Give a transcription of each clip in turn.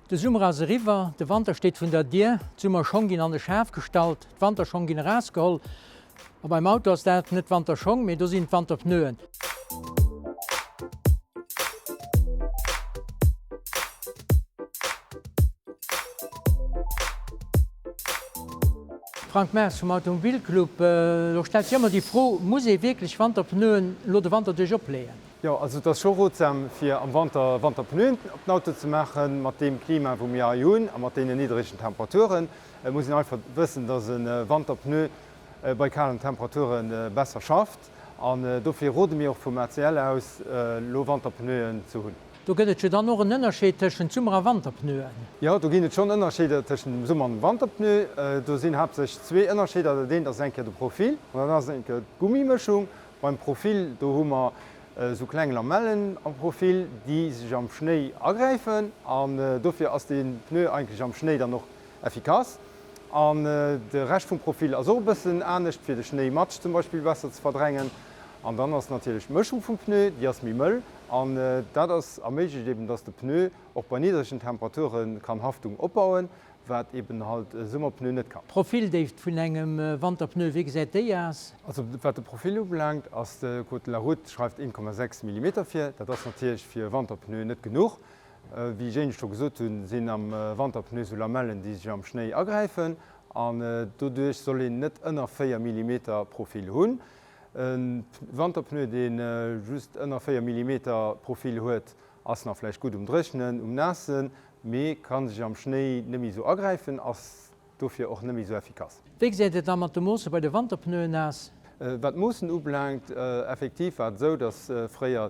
De Summer ass eriwwer, de Wanter steet vun der Dier, d'Summerschong ginn an de Schaf gestallt, d'Wanterschong ginn erausgeholl. A beim Auto ass dat net d'Wanterschong, mee do sinn d'Wanterpneuen. Frank Maas vum Automobilclub, Elo stellt sech ëmmer déi Fro, Muss ee wierklech Wanterpneuen elo de Wanter duerch opleeën? Jo, also et ass scho rotsam fir am Wanter Wanterpneuen op den Auto ze maachen. Mat deem Klima wou mir hei hunn a mat deenen niddregen Temperaturen. Et muss een einfach wëssen, dass e Wanterpneu bei kalen Temperature besser schafft an dofir rode mir och vum ACL aus elo Wanterpneuen ze hunn. Do gëtt et jo dann och en Ënnerscheed tëschent Summer a Wanterpneuen. Jo, do ginn et schonn Ënnerscheeder tëschent dem Summer an dem Wanterpneu. Do sinn haaptsächlech zwee Ënnerscheeder. Dat eent ass eng Kéier de Profil an dat ass eng Kéier d'Gummimëschung. Beim Profil, do hu mer esou kleng Lamellen am Profil, déi sech am Schnéi agräifen an dofir ass dee Pneu eigentlech am Schnéi dann och effikass. An de Rescht vum Profil ass och e bëssen anescht, fir de Schnéimatsch zum Beispill besser ze verdrängen. An dann ass natierlech d'Mëschung vum Pneu, déi ass méi mëll an dat ass erméiglecht eben, dass de Pneu och bei niddregen Temperature kann Haftung opbauen, Wat eben halt e Summerpneu net kann. D'Profildéift vun engem Wanterpneu, wéi gesäit déi aus? Also wat de Profil ubelaangt, ass de Code de la route schreift 1,6 Millimeter vir. Dat ass natierlech fir e Wanterpneu net genuch. Wéi ech éinescht scho gesot hunn, sinn am Wanterpneu sou Lamellen, déi sech am Schnéi agräifen an doduerch soll een net ënner 4 Millimeter Profil hunn. E Wanterpneu, dee just ënner 4 Millimeter Profil huet, ass nach vläicht gutt um Dréchnen, um Naassen, Mee kann sech am Schnéi net méi sou agräifen, ass dofir och net méi sou effikass. Wéi gesäit et da mat de Moosse bei de Wanterpneuen aus? Wat d'Moossen ubelaangt, effektiv war et esou, dass fréier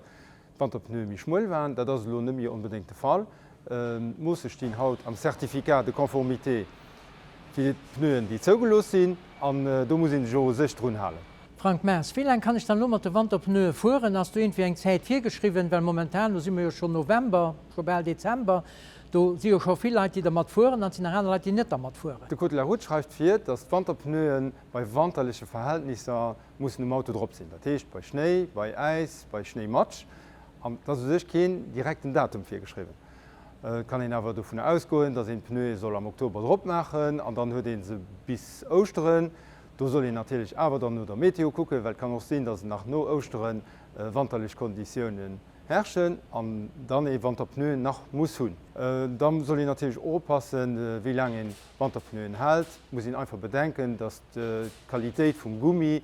d'Wanterpneue méi schmuel waren. Dat ass elo net méi onbedéngt de Fall. D'Moosse stinn haut am Certificat de conformité fir d'Pneuen, déi zougelooss sinn, an do muss ee sech och u sech drun halen. Frank Maas, Wéi laang kann ech dann elo mat de Wanterpneue fueren? Ass do iergendwéi eng Zäit virgeschriwwen? Well momentan, elo si mer jo schonn November, scho bal Dezember, do si jo scho vill Leit, déi dermat fueren, an et sinn nach aner Leit, déi net dermat fueren. De Code de la route schreift vir, dass d'Wanterpneue bei wanterleche Verhältnisser mussen um Auto drop sinn. Dat heescht bei Schnéi, bei Äis, bei Schnéimatsch. An et ass u sech keen direkten Datum virgeschriwwen. Et kann een awer dovunner ausgoen, dass een d'Pneue soll am Oktober drop maachen an dann huet ee se bis Ouschteren. Do soll een natierlech awer dann no der Meteo kucken, well et kann och sinn, dass et nach no Ouschtere wanterlech Konditiounen herrschen an dann ee Wanterpneuen nach muss hunn. Da soll een natierlech och oppassen, wéi laang een Wanterpneuen hält. Et muss een einfach bedenken, dass d'Qualitéit vum Gummi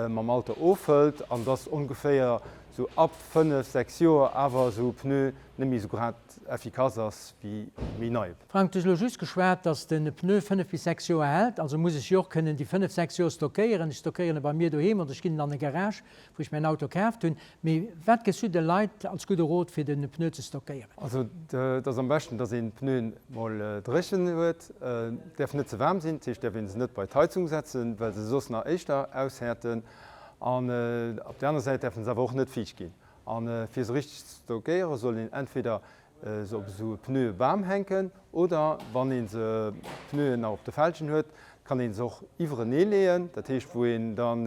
mam Alter ofhëlt an dass ongeféier sou ab 5, 6 Joer awer esou e Pneu net méi esou grad effikass ass wéi méi nei. Frank, du hues elo just geschwat, dass de Pneu 5 bis 6 Joer hält, also muss ech jo och kënnen déi 5, 6 Joer stockéieren. Ech stockéieren e bei mir doheem oder ech ginn en an e Garage, wou ech mäin Auto kaaft hunn. Mee wat gëss du de Leit als gudde Rot, fir de Pneu ze stockéieren? Also et ass am beschten, dass een d'Pneuen mol dréchen huet. Et däerf net ze waarm sinn, dat heescht, däerf een se net bei d'Heizung setzen, well se soss nach éischter aushäerten. An op der aner Säit däerfen se awer och net fiicht ginn. A fir se richteg ze stockéieren, soll een entweder se op esou e Pneuebam hänken oder wann ee se d'Pneuen nach op de Felgen huet, kann ee se och iwwerenee leeën, dat heescht wou een dann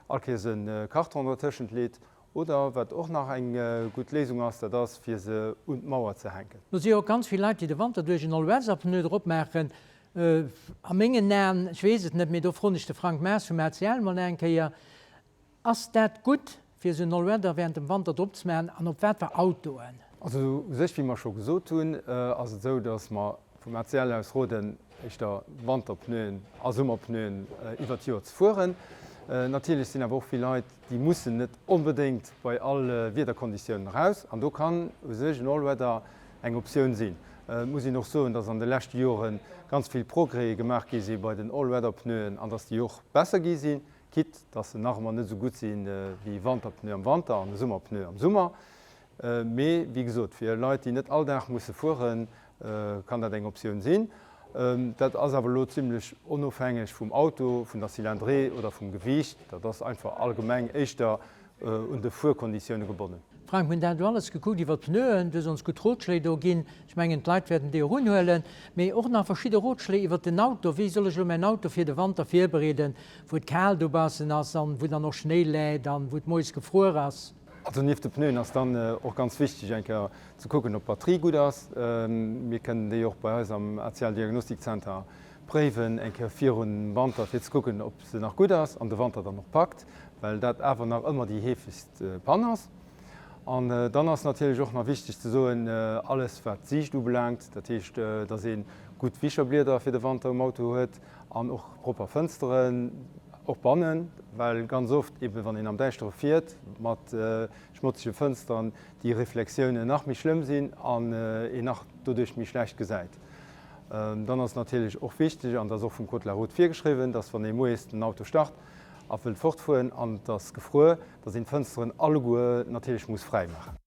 all Kéiers e Karton dertëschent leet. Oder wat och nach eng gutt Léisung ass, dat ass fir se un d'Mauer ze hänken. Do si jo och ganz vill Leit, déi de Wanter duerch en All-Weather-Pneu drop maachen. A mengen Aen, ech weess et net, mee do froen ech de Frank Maas vum ACL mol nach eng Kéier, Ass dat gutt, fir esou en All-Weather während dem Wanter drop ze maachen an op wat fir Autoen? Also u sech, wéi mer scho gesot hunn, ass et esou, datt mer vum ACL aus roden, éischter Wanterpneuen a Summerpneuen iwwert d'Joer ze fueren. Natierlech sinn awer och vill Leit, déi mussen net onbedéngt bei all Wiederkonditiounen eraus an do kann u sech en All-Weather eng Optioun sinn. Et muss een och soen, datt an de leschte Jore ganz vill Progrèse gemaach gi si bei den All-Weather-Pneuen an datt déi och besser gi sinn. Quitte dass se nach ëmmer net esou gutt si wéi e Wanterpneu am Wanter an e Summerpneu am Summer. Mee wéi gesot, fir Leit, déi net all Dag musse fueren, kann dat eng Optioun sinn. Dat ass awer elo zimmlech onofhängeg vum Auto, vun der Cylindrée oder vum Gewiicht. Dat ass einfach allgemeng éischter un de Fuerkonditioune gebonnen. Frank, mir hunn dat elo alles gekuckt iwwer d'Pneuen, du hues ons gutt Rotschléi do ginn, ech mengen d'Leit wäerten déi och unhuelen, mee och nach verschidde Rotschléi iwwer den Auto, wéi soll ech elo mäin Auto fir de Wanter virbereeden, wou et kal dobaussen ass an wou dann och Schnéi läit an wou et moies gefruer ass? Also nieft de Pneuen ass dann och ganz wichteg eng Kéier ze kucken, ob d'Batterie gutt ass. Mir kënnen déi och bei eis am ACL Diagnostic Center préiwen, eng Kéier virun Wanter, fir ze kucken, ob se nach gutt ass an de Wanter dann och packt, well dat awer nach ëmmer déi heefegst Pann ass. An dann ass natierlech och nach wichteg ze soen, alles wat d'Siicht ubelaangt, dat heescht, dass ee gutt Wicherblieder fir de Wanter um Auto huet an och propper Fënsteren, och bannen, well ganz oft eeben, wann een am Däischtere fiert mat schmotzege Fënsteren, déi Reflexiounen nach méi schlëmm sinn an een nach doduerch méi schlecht gesäit. Dann ass et natierlech och wichteg, an dat ass och vum Code de la route virgeschriwwen, dass wann ee moies den Auto start a wëllt fortfueren an et ass gefruer, dass een d'Fënsteren alleguer natierlech muss fräi maachen.